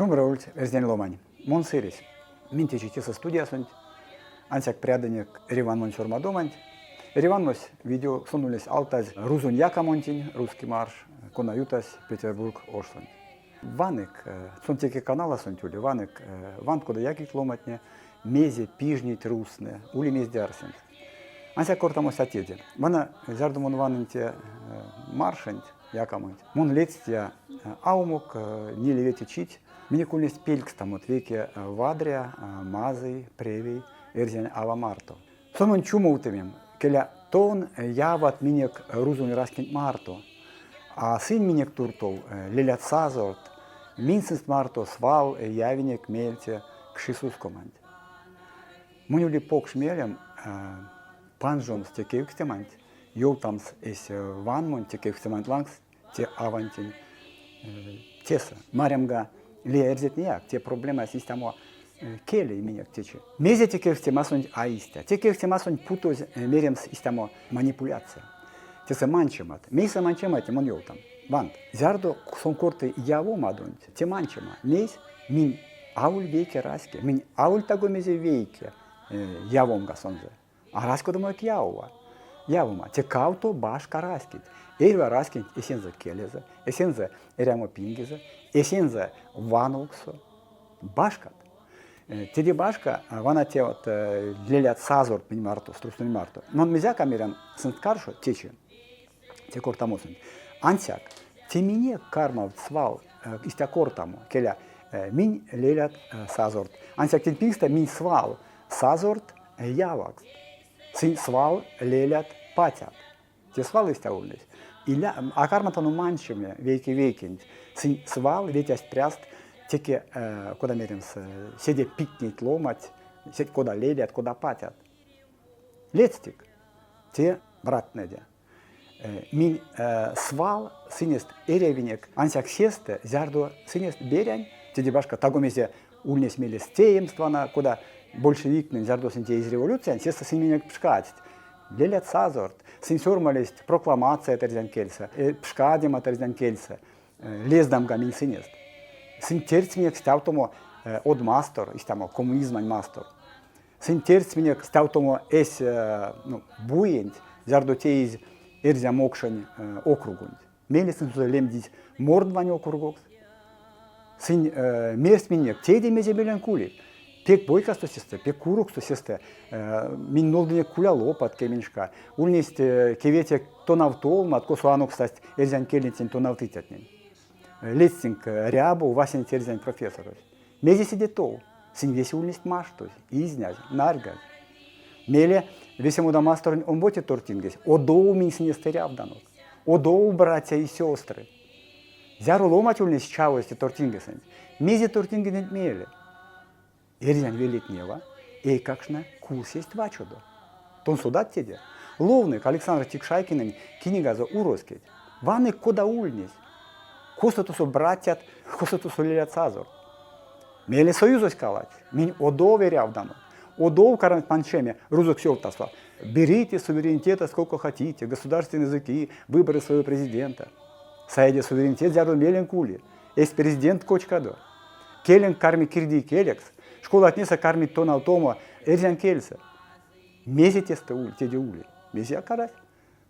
Шумбра ульть, эрзянь ломань. Мон Сыресь. Минь течи тесэ студиясонть. Ансяк прядынек Ереванонь сёрмадоманть. Ереванось видео сон ульнесь алтазь рузонь якамонтень, русский марш, кона ютась Петербург ошсонть. Ванык, сон теке каналасонть ули, ванык, вант кода якить ломатне, мезе пижнить рузтнэ, ули мезде арсемс. Ансяк кортамось а теде. Вана зярдо мон ванынь те маршенть, якамонть, мон ледстия аумок ниле-вете чить, минек ульнесть пелькстамот вейке вадря, мазый, превей эрзянь ава марто. Сон монь чумовтымим, келя, тон яват минек рузонь раськенть марто, а сынь минек туртов лелят сазорт, минь сынст марто свал явинек мельце кшисускоманть. Монь ули покш мелем панжомс те кевкстеманть, ёвтамс эсь ванмонть те кевкстеманть лангс те авантень тесэ. Марямга лия эрзятнеяк те проблемась истямо келей минек течи. Мезе те кевкстемасонть а истя? Те кевкстемасонть путозь меремс истямо манипуляция. Тесэ манчемат. Мейсэ манчематне мон ёвтан. Вант, зярдо сон корты явомадонть, те манчема. Мейс минь аволь вейке раське, минь аволь таго мезе вейке явомга сонзэ. Арась кодамояк явова. Явома. Те кавто башка раськеть. Эрьва раськенть эсензэ келезэ, эсензэ эрямо пингезэ, эсензэ вановксо. Башкат. Теде башка, вана те вот лелят сазорт минь марто, струстнэнь марто. Мон мезяк а мерян сынст каршо течи, те кортамосонть. Ансяк те минек кармавт свал истя кортамо, келя, минь лелят сазорт. Ансяк тень пингстэ минь свал сазорт явакст. Сынь свал лелят патят. Те свал истя ульнесь. Иля, а карматано манчеме вейке-вейкенть. Сынь свал ветясть пряст теке, кода меремс, седе питнейть ломать, сеть кода лелят, кода патят. Ледстик, те братнэде. Минь свал сынест эрявинек, ансяк сестэ, зярдо сынест берянь, теде башка таго мезе ульнесь мелест теемс вана, кода большевиктнень, зярдо сынь теизь революциянть, сестэ сынь минек пшкадсть. Лелят сазорт, сынь сёрмалесть прокламацият эрзянь кельсэ, пшкадемат эрзянь кельсэ, лездамга минь сынест. Сынь тердсть минек стявтомо од мастор, истямо коммунизмань мастор. Сынь тердсть минек стявтомо эсь ну, буенть, зярдо теизь эрзя-мокшонь округонть. Мейле сынь лемдизь Мордвань округокс. Сынь мерсть минек, теде мезе меленк ули. Пек бойкасто сестэ, пек куроксто сестэ. Минь нолдынек кулялопат кеменьшка. Ульнесть кеветек тонавтолмат, косо анокстасть эрзянь келентень тонавтыцятнень. Ледстинк Рябов, васенце эрзянь профессорось. Мезе седе тов? Сынь весе ульнесть маштозь, изнязь, нарьгазь. Мейле весе модамасторонь омбоце тортингесь одов минь сынест эрявданок. Одов, братья и сестры. Зяро ломать ульнесть чавозь те тортингесэнть. Мезе тортингеденть мейле? Эрзянь велетнева эйкакшнэ курсесть вачодо. Тон содат теде? Ловнык Александр Тикшайкинэнь книгазо Уроскеть. Ванык, кода ульнесь. Косо тосо братьят, косо тосо лелят сазорт. Мейле союзось каладсь. Минь одов эрявдано. Одов кармасть манчеме рузокс ёвтасо. Берите суверенитета сколько хотите, государственные языки, выборы своего президента. Саеде суверенитет зярдо меленк ули. Эсь президент кочкадо. Келенк карми кирдий келекс, школатнесэ кармить тонавтомо эрзянь кельсэ. Мезе тестэ ули, теде ули. Мезеяк арась.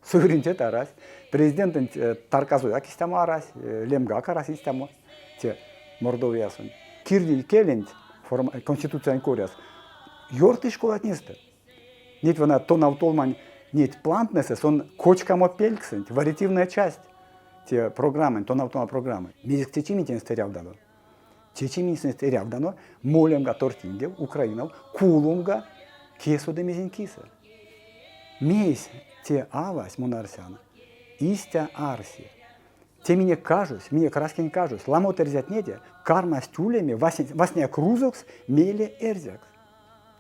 Суверенитет арась. Президентэнть тарказояк истямо арась, лемгак арась истямо те Мордовиясонть. Кирдий келенть конституциянь коряс ёрты школатнестэ. Неть вана тонавтолмань неть плантнэсэ сон кочкамо пельксэнть, вариативная часть те программань, тонавтома программы. Мезекс течи минь тенст эрявдано? Течи минь сынст эрявдано молемга тортингев, Украинав, куломга кесо ды мезень кисэ. Мейсь те авась, мон арсян, истя арси. Те минек кажось, минек раськень кажось, ламот эрзятнеде кармасть улеме васняяк рузокс, мейле эрзякс.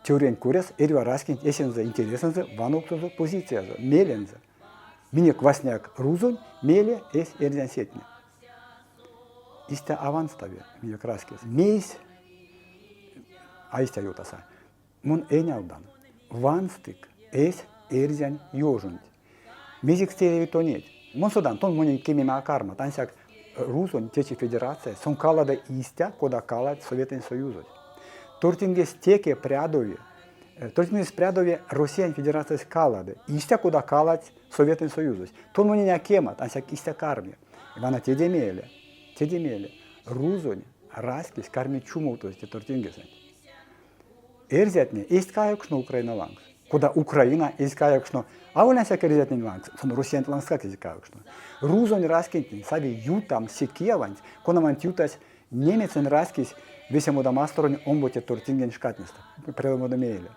Теориянть коряс эрьва раськенть эсензэ интересэнзэ, вановксонзо, позициязо, мелензэ. Минек васняяк рузонь, мейле эсь эрзянсетне. Истя а ванстови минек раськесь. Мейсь а истя ёвтаса. Мон энялдан, ванстык эсь эрзянь ёжонть. Мезекс те эряви тонеть? Мон содан, тон монень кемема а кармат, ансяк. Рузонь течи федерациясь, сон калады истя, кода каладсь Советэнь Союзось. Тортингесь теке прядови, тортингесь прядови Россиянь Федерациясь калады, истя, кода каладсь Советэнь Союзось. Тон монень а кемат, ансяк истя карми. Вана теде мейле, теде мейле рузонь раськесь карми чумовтозь те тортингесэнть. Эрзятне эзть каявкшно Украина лангс. Кода Украина эзь каявкшно аволь ансяк эрзятнень лангс, сон Россиянть лангскак эзь каявкшно. Рузонь раськентень сави ютамс се кияванть, конаванть ютась немецень раськесь весе модамасторонь омбоце тортингень шкатнестэ, прядомадо мейле.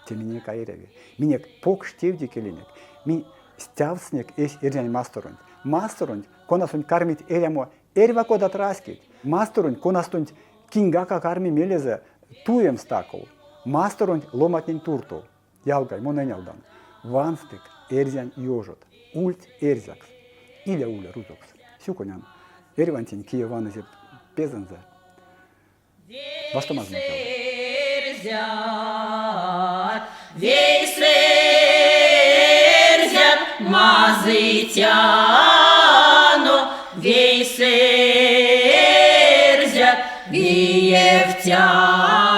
Те минек а эряви. Минек покш тев икеленек. Минь стявтсынек эсь эрзянь масторонть. Масторонть, конасонть кармить эрямо эрьва кодат раськеть. Масторонть, конастонть киньгак а карми мелезэ туемс таков. Масторонть ломатнень туртов. Ялгай, мон энялдан. Ванстык эрзянь ёжот. Ульть эрзякс. Иля уле рузокс. Сюконян. Эрьвантень, кие ванызе пезэнзэ, Вастомазонок, Эрзят, вейсэ эрзят, мазыйтяно, вейсэ эрзят, виевтяно.